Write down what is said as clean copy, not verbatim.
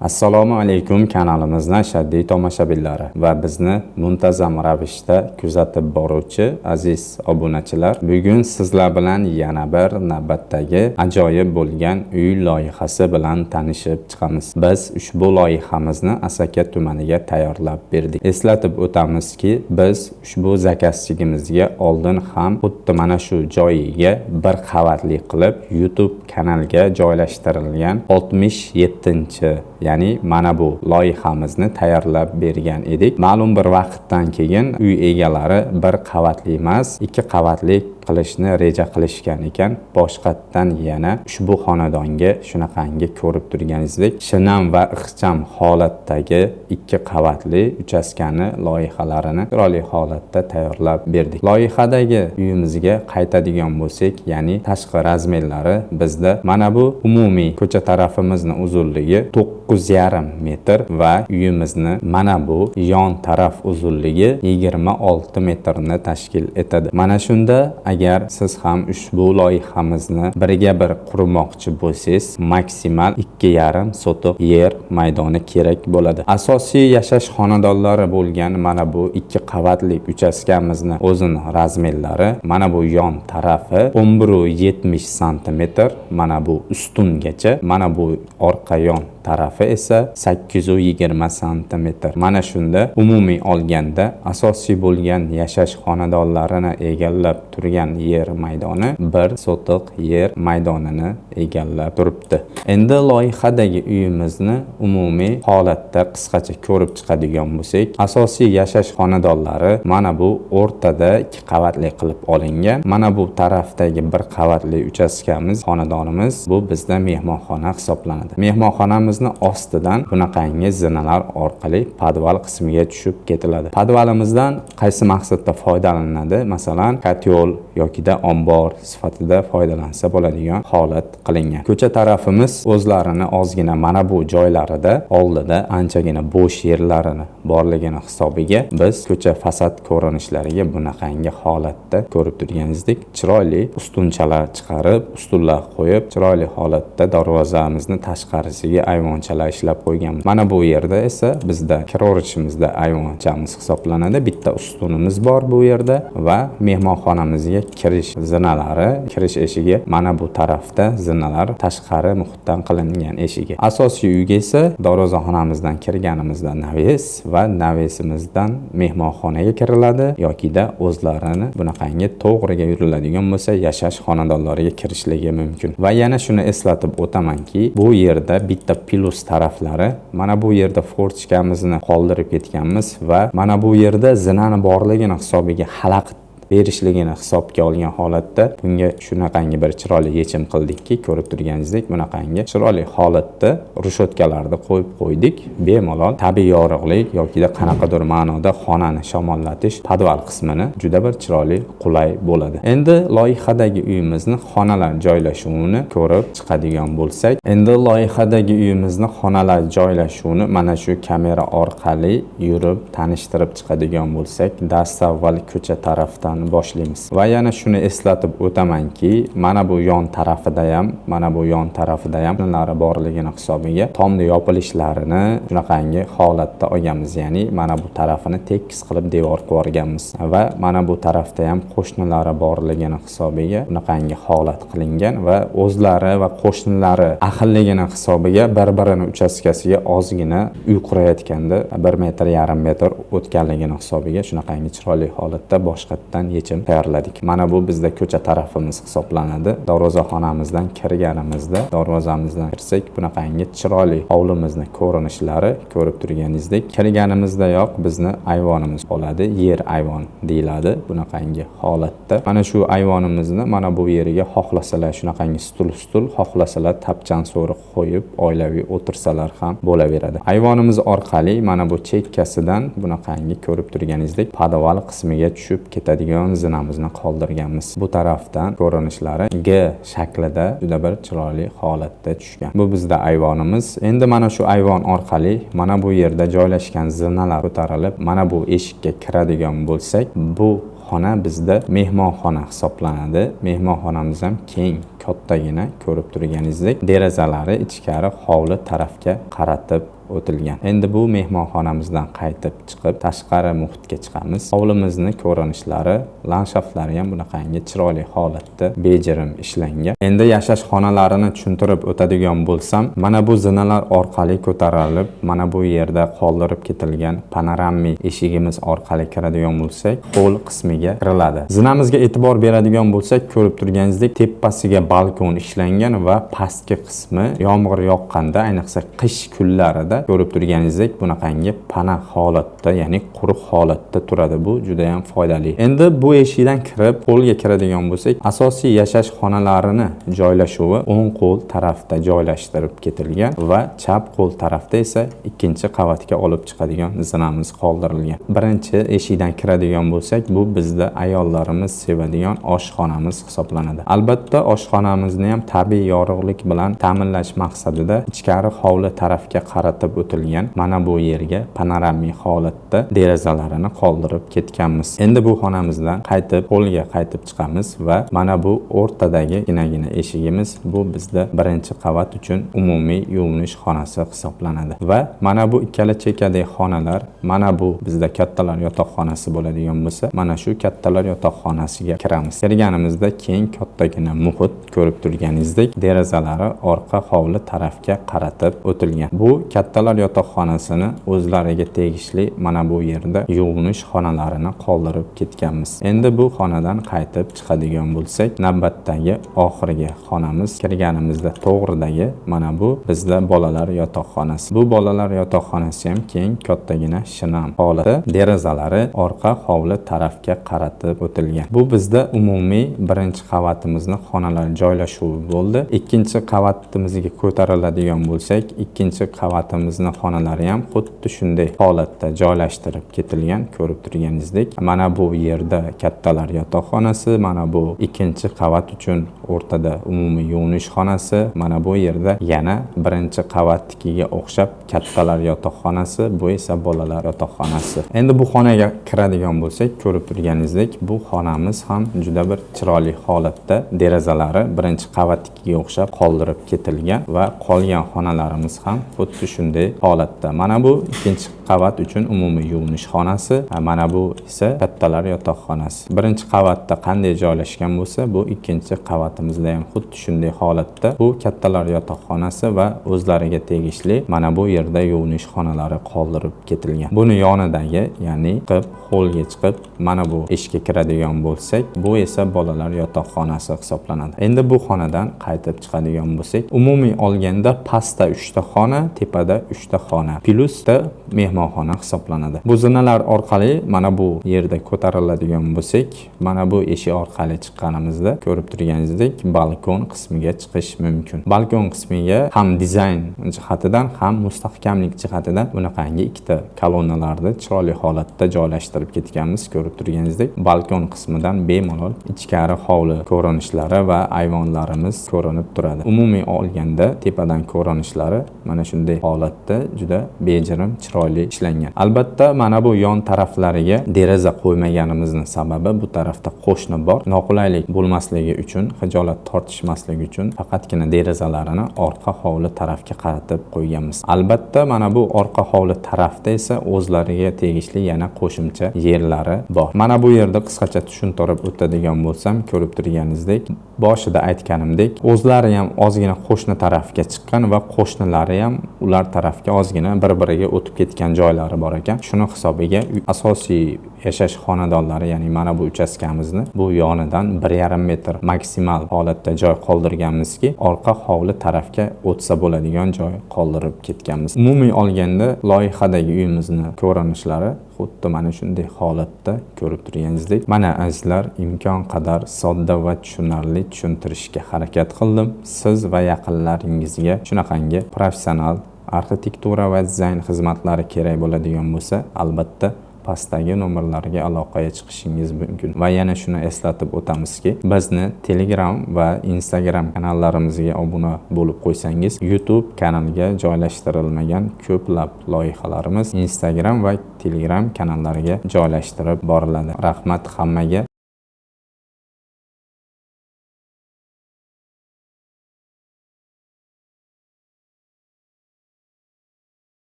Assalomu alaykum, kanalimizni ashaddiy tomoshabinlari va bizni muntazam ravishda kuzatib boruvchi aziz obunachilar. Bugun sizlar bilan yana bir navbatdagi ajoyib bo'lgan uy loyihasi bilan tanishib chiqamiz. Biz ushbu loyihamizni Asaka tumaniga tayyorlab berdik. Eslatib o'tamizki, biz ushbu zakazchigimizga oldin ham xuddi mana shu joyiga bir qavatli qilib YouTube kanalga joylashtirilgan 67, ya'ni mana bu loyihamizni tayyorlab bergan edik. Ma'lum bir vaqtdan keyin uy egalari bir qavatli emas, ikki qavatli qilishni reja qilishgan ekan. Boshqatdan yana ushbu xonadonga shunaqangi, ko'rib turganingizdek, shinam va ixcham holatdagi ikki qavatli uchastkani loyihalarini chiroyli holatda tayyorlab berdik. Loyihadagi uyimizga qaytadigan bo'lsak, ya'ni tashqi razmerlari bizda mana bu umumiy ko'cha tarafimizni uzunligi 9,5 metr va uyimizni mana bu yon taraf uzunligi 26 metrni tashkil etadi. Mana shunda agar siz ham ushbu loyihamizni birga bir qurmoqchi bo'lsangiz, maksimal 2,5 sotix yer maydoni kerak bo'ladi. Asosiy yashash xonadonlari bo'lgan mana bu ikki qavatli uchastkamizni o'zini razmerlari mana bu yon tarafi 11,70 santimetr, mana bu ustungacha, mana bu orqa yon tarafi esa 820 santimetr. Mana shunda umumiy olganda asosiy bo'lgan yashash xonadonlarini egallab turgan yer maydoni 1 sotix yer maydonini egallab turibdi. Endi loyihadagi uyimizni umumiy holatda qisqacha ko'rib chiqadigan bo'lsak, asosiy yashash xonadonlari mana bu o'rtada ikki qavatli qilib olingan. Mana bu tarafdagi bir qavatli uchastkamiz, xonadonimiz, bu bizda mehmonxona hisoblanadi. Mehmonxonamizni ostidan bunaqangi zinalar orqali podval qismiga tushib ketiladi. Podvalimizdan qaysi maqsadda foydalaniladi? Masalan, kotel yokida ombor sifatida foydalansa bo'ladigan holat qilingan. Ko'cha tarafimiz o'zlarini ozgina mana bu joylarida oldida anchagina bo'sh yerlarini borligini hisobiga biz ko'cha fasad ko'rinishlariga bunaqangi holatda, ko'rib turganingizdek, chiroyli ustunchalar chiqarib, ustunlar qo'yib, chiroyli holatda darvozamizni tashqarisiga ayvonchalar ishlab qo'yganmiz. Mana bu yerda esa bizda kiraverishimizda ayvonchamiz hisoblanadi. Bitta ustunimiz bor bu yerda va mehmonxonamizga kirish zinalari, kirish eshigi mana bu tarafda, zinalar tashqari muhitdan qilingan eshigi. Asosiy uyga esa darvozaxonamizdan kirganimizda naves va navesimizdan mehmonxonaga kiriladi yokida o'zlarini bunaqangi to'g'riga yuriladigan bo'lsa, yashash xonadonlariga kirishligi mumkin. Va yana shuni eslatib o'tamanki, bu yerda bitta plyus taraflari: mana bu yerda форточка mizni qoldirib ketganmiz va mana bu yerda zinani borligini hisobiga xalaqit berishligini hisobga olgan holatda bunga shunaqangi bir chiroyli yechim qildikki, ko'rib turganingizdek, bunaqangi chiroyli holatda reshotkalarni qo'yib qo'ydik. Bemalol tabiiy yorug'lik yokida qanaqadir ma'noda xonani shamollatish, podval qismini juda bir chiroyli, qulay bo'ladi. Endi loyihadagi uyimizni xonalar joylashuvini ko'rib chiqadigan bo'lsak, endi loyihadagi uyimizni xonalar joylashuvini mana shu kamera orqali yurib tanishtirib chiqadigan bo'lsak, dastavval ko'cha tarafdan boshlaymiz. Va yana shuni eslatib o'tamanki, mana bu yon tarafida ham, mana bu yon tarafida ham nari borligini hisobiga tomni yopilishlarini shunaqangi holatda olganmiz, ya'ni mana bu tarafini tekis qilib devor qilib yuborganmiz va mana bu tarafda ham qo'shnilari borligini hisobiga bunaqangi holat qilingan va o'zlari va qo'shnilari ahilligini hisobiga bir birini uchastkasiga ozgina uy qurayotganda 1 metr, yarim metr o'tganligini hisobiga shunaqangi chiroyli holatda boshqatdan yechim tayyorladik. Mana bu bizda ko'cha tarafimiz hisoblanadi. Darvozaxonamizdan kirganimizda, darvozamizdan kirsak, bunaqangi chiroyli hovlimizni ko'rinishlari, ko'rib turganingizdek, kirganimizdayoq bizni ayvonimiz bo'ladi. Yer ayvon deyiladi bunaqangi holatda. Mana shu ayvonimizni mana bu yeriga xohlasalar shunaqangi stul, xohlasalar tapchan, so'ri qo'yib, oilaviy o'tirsalar ham bo'laveradi. Ayvonimiz orqali mana bu chekkasidan bunaqangi, ko'rib turganingizdek, podval qismiga tushib ketadigan zinamizni qoldirganmiz. Bu tarafdan ko'rinishlari G shaklida juda bir chiroyli holatda tushgan. Bu bizda ayvonimiz. Endi mana shu ayvon orqali mana bu yerda joylashgan zinalar ko'tarilib, mana bu eshikka kiradigan bo'lsak, bu xona bizda mehmonxona hisoblanadi. Mehmonxonamiz ham keng, kattagina, ko'rib turganingizdek, derazalari ichkari hovli tarafga qaratib o'tilgan. Endi bu mehmonxonamizdan qaytib chiqib, tashqari muhitga chiqamiz. Hovlimizni ko'rinishlari, landshaftlari ham bunaqangi chiroyli holatda bejirim ishlangan. Endi yashash xonalarini tushuntirib o'tadigan bo'lsam, mana bu zinalar orqali ko'tarilib, mana bu yerda qoldirib ketilgan panoramiy eshigimiz orqali kiradigan bo'lsak, hol qismiga kiriladi. Zinamizga e'tibor beradigan bo'lsak, ko'rib turganingizdek, tepasiga balkon ishlangan va pastki qismi yomg'ir yoqqanda, ayniqsa qish kunlarida ko'rib turganingizdek bunaqangi pana holatda, ya'ni quruq holatda turadi. Bu juda ham foydali. Endi bu eshikdan kirib qo'lga kiradigan bo'lsak, asosiy yashash xonalarini joylashuvi o'ng qo'l tarafda joylashtirib ketilgan va chap qo'l tarafda esa ikkinchi qavatga olib chiqadigan zinamiz qoldirilgan. Birinchi eshikdan kiradigan bo'lsak, bu bizda ayollarimiz sevadigan oshxonamiz hisoblanadi. Albatta, oshxonamizni ham tabiiy yorug'lik bilan ta'minlash maqsadida ichkari hovli tarafga qaratib o'tilgan mana bu yerga panoramiy holatda derazalarini qoldirib ketganmiz. Endi bu xonamizdan qaytib qo'lga qaytib chiqamiz va mana bu o'rtadagi kichkinagina eshigimiz, bu bizda birinchi qavat uchun umumiy yuvinish xonasi hisoblanadi. Va mana bu ikkala chekkadagi xonalar, mana bu bizda kattalar yotoqxonasi bo'ladigan bo'lsa, mana shu kattalar yotoqxonasiga kiramiz. Kirganimizda keng, kattagina muhit, ko'rib turganingizdek, derazalari orqa hovli tarafga qaratib o'tilgan. Bu kattalar yotoqxonasini o'zlariga tegishli mana bu yerda yuvinish xonalarini qoldirib ketganmiz. Endi bu xonadan qaytib chiqadigan bo'lsak, navbatdagi oxirgi xonamiz, kirganimizda to'g'ridagi mana bu bizda bolalar yotoqxonasi. Bu bolalar yotoqxonasi ham keng, kattagina, shinam holatda, derazalari orqa hovli tarafga qaratib o'tilgan. Bu bizda umumiy birinchi qavatimizni xonalar joylashuvi bo'ldi. Ikkinchi qavatimizga ko'tariladigan bo'lsak, ikkinchi qavatimizni xonalari ham xuddi shunday holatda joylashtirib ketilgan, ko'rib turganingizdek. Mana bu yerda kattalar yotoqxonasi, mana bu ikkinchi qavat uchun o'rtada umumiy yuvinish xonasi, mana bu yerda yana birinchi qavatnikiga o'xshab kattalar yotoqxonasi, bu esa bolalar yotoqxonasi. Endi bu xonaga kiradigan bo'lsak, ko'rib turganingizdek, bu xonamiz ham juda bir chiroyli holatda, derazalari birinchi qavatnikiga o'xshab qoldirib ketilgan va qolgan xonalarimiz ham xuddi shunday holatda. Mana bu ikkinchi qavat uchun umumiy yuvinish xonasi, mana bu esa kattalar yotoqxonasi. Birinchi qavatda qanday joylashgan bo'lsa, bu ikkinchi qavatimizda ham xuddi shunday holatda. Bu kattalar yotoqxonasi va o'zlariga tegishli mana bu yerda yuvinish xonalari qoldirib ketilgan. Buni yonidagi, ya'ni chiqib, holga chiqib, mana bu eshikka kiradigan bo'lsak, bu esa bolalar yotoqxonasi hisoblanadi. Endi bu xonadan qaytib chiqadigan bo'lsak, umumiy olganda pastda 3 ta xona, tepada 3 ta xona, plyusda mehmonxona hisoblanadi. Bu zinalar orqali mana bu yerda ko'tariladigan bo'lsak, mana bu eshik orqali chiqqanimizda ko'rib turganingizdek balkon qismiga chiqish mumkin. Balkon qismiga ham dizayn jihatidan, ham mustahkamlik jihatidan bunaqangi ikkita kolonnalarni chiroyli holatda joylashtirib ketganmiz, ko'rib turganingizdek. Balkon qismidan bemalol ichkari hovli ko'rinishlari va ayvonlarimiz ko'rinib turadi. Umumiy olganda tepadan ko'rinishlari mana shunday holatda juda bejirim, chiroyli ishlangan. Albatta, mana bu yon taraflariga deraza qo'ymaganimizni sababi bu tarafda qo'shni bor. Noqulaylik bo'lmasligi uchun, xijolat tortishmasligi uchun faqatgina derazalarini orqa hovli tarafga qaratib qo'yganmiz. Albatta, mana bu orqa hovli tarafda esa o'zlariga tegishli yana qo'shimcha yerlari bor. Mana bu yerda qisqacha tushuntirib o'tadigan bo'lsam, ko'rib turganingizdek, boshida aytganimdek, o'zlari ham ozgina qo'shni tarafga chiqqan va qo'shnilari ham ular tarafga ozgina bir-biriga o'tib ketgan joylari bor ekan. Shuni hisobiga asosiy yashash xonadonlari, ya'ni mana bu uchastkamizni bu yonidan 1,5 metr maksimal holatda joy qoldirganmizki, orqa hovli tarafga o'tsa bo'ladigan joy qoldirib ketganmiz. Umumiy olganda loyihadagi uyimizni ko'rinishlari xuddi mana shunday holatda, ko'rib turganingizdek. Mana azizlar, imkon qadar sodda va tushunarli tushuntirishga harakat qildim. Siz va yaqinlaringizga shunaqangi professional arxitektura va dizayn xizmatlari kerak bo'ladigan bo'lsa, albatta pastdagi nomerlarga aloqaga chiqishingiz mumkin. Va yana shuni eslatib o'tamizki, bizni Telegram va Instagram kanallarimizga obuna bo'lib qo'ysangiz, YouTube kanaliga joylashtirilmagan ko'plab loyihalarimiz Instagram va Telegram kanallariga joylashtirib boriladi. Rahmat hammaga.